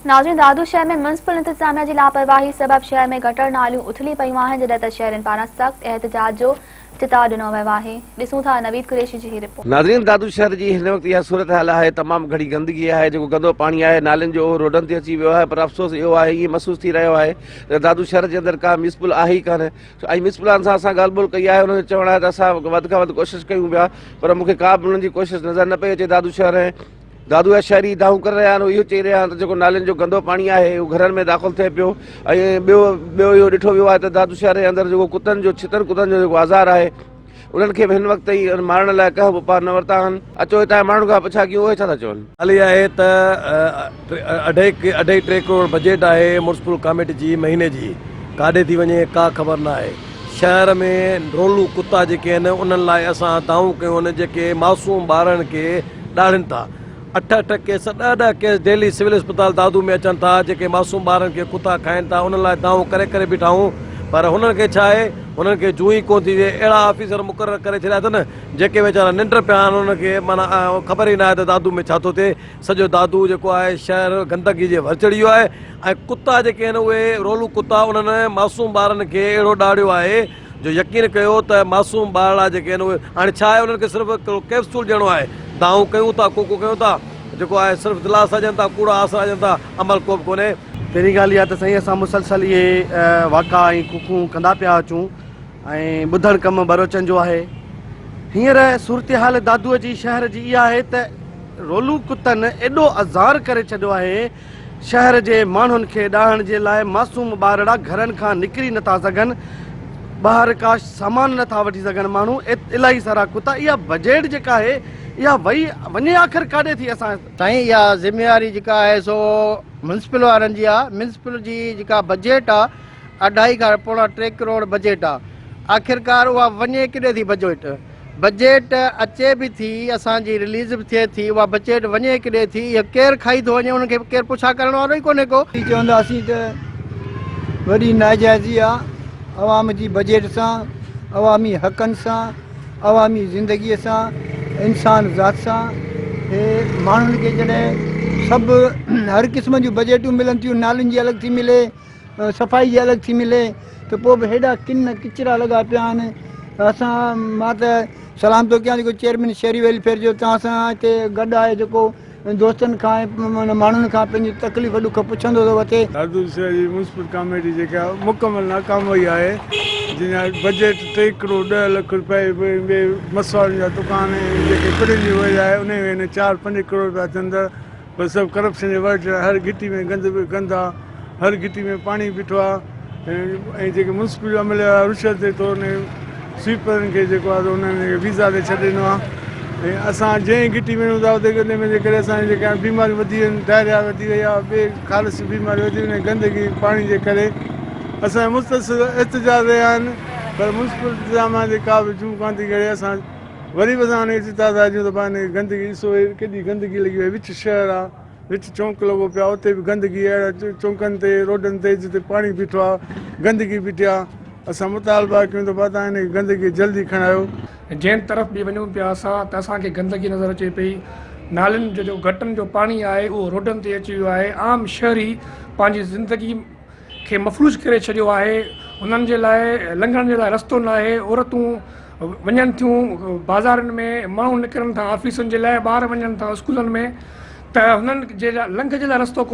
ناظرين دادو شهر ۾ ميونسپل انتظاميا جي لاپرواهي سبب شهر ۾ گٽر ناليون اٿلي پيون آهن جڏهن ته شهرين پاران سخت احتجاج جو چتاء ڏنو ويو آهي ڏسون ٿا نويد قريشي جي هي رپورٽ. ناظرين دادو شهر جي هن وقت اها صورتحال آهي تمام گهڻي گندگي آهي جيڪو گندو پاڻي آهي نالين جو اهو روڊن تي اچي ويو آهي پر افسوس اهو آهي ائين محسوس ٿي رهيو آهي ته دادو شهر جي اندر ڪا ميونسپل آهي ئي ڪانه ۽ ميونسپلان سان اسان ڳالهه ٻولهه ڪئي آهي انهن جو چوڻ آهي ته اسان وڌ کان وڌ ڪوشش ڪيون پيا پر مون کي ڪا به انهن جي ڪوشش نظر نه پئي اچي دادو شهر ۽ دادو جا شهري دانهون ڪري رهيا آهن اهو چئي رهيا آهن ته جيڪو نالين جو گندو پاڻي آهي اهو گهرن ۾ داخل ٿئي پيو ۽ ٻيو ٻيو اهو ڏٺو ويو آهي ته دادو شهر جي اندر جيڪو ڪتن جو ڇتن ڪتن جو جيڪو آزار آهي انهن کي به هن وقت تائين مارڻ لاء ڪنهن به اپاء نه ورتا آهن اچو هتان جي ماڻهن کان پڇا ڪيون اهي ڇا ٿا چون. ڳالهه اها آهي ته اڍائي اڍائي ٽي ڪروڙ بجيٽ آهي ميونسپل ڪاميٽي جي مهيني جي ڪاڏي ٿي وڃي ڪا خبر نه آهي شهر ۾ رولو ڪتا جيڪي آهن انهن لاء اسان دانهون ڪيون آهن جيڪي معصوم ٻارڙن کي ڏاڙهين ٿا. اٺ اٺ ڪيس، ڏهه ڏهه ڪيس ڊيلي سول اسپتال دادو ۾ اچن ٿا، جيڪي معصوم ٻارن کي ڪتا کائين ٿا، انهن لاء دانهون ڪري ڪري بيٺا آهيون، پر هنن کي ڇا آهي، هنن کي جون ئي ڪونه ٿي ٿئي، اهڙا آفيسر مقرر ڪري ڇڏيا اٿن، جيڪي ويچارا ننڊ پيا آهن، انهن کي معنيٰ خبر ئي ناهي ته دادو ۾ ڇا ٿو ٿئي، سڄو دادو جيڪو آهي شهر گندگي جي ور چڙهي ويو آهي ۽ ڪتا جيڪي آهن اهي رولو ڪتا انهن معصوم ٻارن کي اهڙو ڏاڙهيو آهي، جو يقين ڪيو ته معصوم ٻارڙا جيڪي آهن اهي هاڻي ڇا آهي انهن کي صرف هڪڙو ڪيپسول ڏيڻو آهي دانهون ڪيون ٿا ڪوڪو ڪيون ٿا جيڪو آهي صرف دلاسا ڏين ٿا ڪوڙا آسرا ڏين ٿا عمل ڪو به ڪونهي. پهرين ڳالهه اها ته سائين اسان مسلسل اهي واقعا ۽ ڪوڪون ڪندا پيا اچون ۽ ٻڌڻ ڪم ٻروچن جو آهي. هينئر صورتحال دادوء جي شهر جي اها آهي ته رولو ڪتن ايڏو آزار ڪري ڇڏيو آهي شهر جي ماڻهن کي ڏاهڻ جي لاء معصوم ٻارڙا گهرن کان نڪري نٿا سگهن، ٻاهر ڪا سامان نٿا وٺي سگهن ماڻهو الاهي سارا ڪتا اها بجيٽ جيڪا آهي اها وئي وڃي آخر ڪاڏي ٿي اسان. سائين اها ذميواري جيڪا آهي سو ميونسپل وارن جي آهي ميونسپل جي جيڪا بجيٽ آهي اڍائي کان پوڻا ٽي ڪروڙ بجيٽ آهي آخرڪار اها وڃي ڪيڏي ٿي بجيٽ بجيٽ اچي به ٿي اسان جي رليز به ٿئي ٿي اها بجيٽ وڃي ڪيڏي ٿي اهو ڪير کائي ٿو وڃي انهن کي ڪير پڇا ڪرڻ وارو ئي ڪونهي ڪو. چونداسين ته وڏي ناجائزي آ عوام جي بجيٽ سان عوامي حقن سان عوامي زندگي سان انسان ذات سان هي ماڻهن کي جڏهن سڀ هر قسم جون بجيٽون ملن ٿيون نالين جي الڳ ٿي ملي صفائي جي الڳ ٿي ملي ته پوء به هيڏا ڪن ڪچرا لڳا پيا آهن اسان مان ته سلام ٿو ڪيان جيڪو چيئرمين شهري ويلفيئر جو توهان سان هتي گڏ آهي جيڪو دوستن کان ۽ ماڻهن کان پنهنجي تڪليف ڏک پڇندو ٿو وتي. دادو شهر جي ميونسپل ڪاميٽي جيڪا مڪمل ناڪام وئي آهي جنهن جا بجيٽ ٽي ڪروڙ ڏهه لک روپيه ٻئي مسواڙين جا دڪان ۽ جيڪي پڙين جي وئي آهي انهي ۾ چار پنج ڪروڙ روپيا ٿين ته بس سڀ ڪرپشن جي ور چڙهيل هر گهٽي ۾ گند به گند آ هر گهٽي ۾ پاڻي بيٺو آ ۽ جيڪي ميونسپل جو عملي آ رشوت تي طور ۾ سوئيپرن کي جيڪو آ انهن کي ويزا تي ڇڏي ڏنو آ ۽ اسان جنهن گهٽي ۾ وڃون ٿا اتي گندي ۾ جي ڪري اسان جي جيڪا بيماريون وڌي ويون ڊائريا وڌي وئي آ ٻي خارش جون بيماريون وڌي ويون گندگي پاڻي جي ڪري اسان مسلسل احتجاج رهيا آهن پر ميونسپل انتظاميا جي ڪا به جون ڪانه ٿي ڪري اسان وري به اسان ان کي چتا ٿا ڏيون ته ڀاء هن کي گندگي ڏسو هي ڪيڏي گندگي لڳي وئي وچ شهر آ وچ چونڪ لڳو پيو آ اتي به گندگي اهڙا چونڪن تي روڊن تي جتي پاڻي بيٺو آ گندگي بيٺي آ اسان مطالبا ڪيون ته ڀاء تان هن کي گندگي جلدي کڻايو. جنهن طرف به وڃون پيا اسان ته اسان کي گندگي نظر اچي پئي نالين جو جيڪو گٽن جو پاڻي آهي اهو روڊن تي اچي ويو آهي عام شهري پنهنجي زندگي کي مفلوج ڪري ڇڏيو آهي انهن جي لاء لنگهڻ جي لاء رستو ناهي عورتون وڃن ٿيون بازارن ۾ ماڻهو نڪرن ٿا آفيسن جي لاء ٻار وڃن ٿا اسڪولن ۾ ته هنن جي لاء لنگهه جي لاء رستو.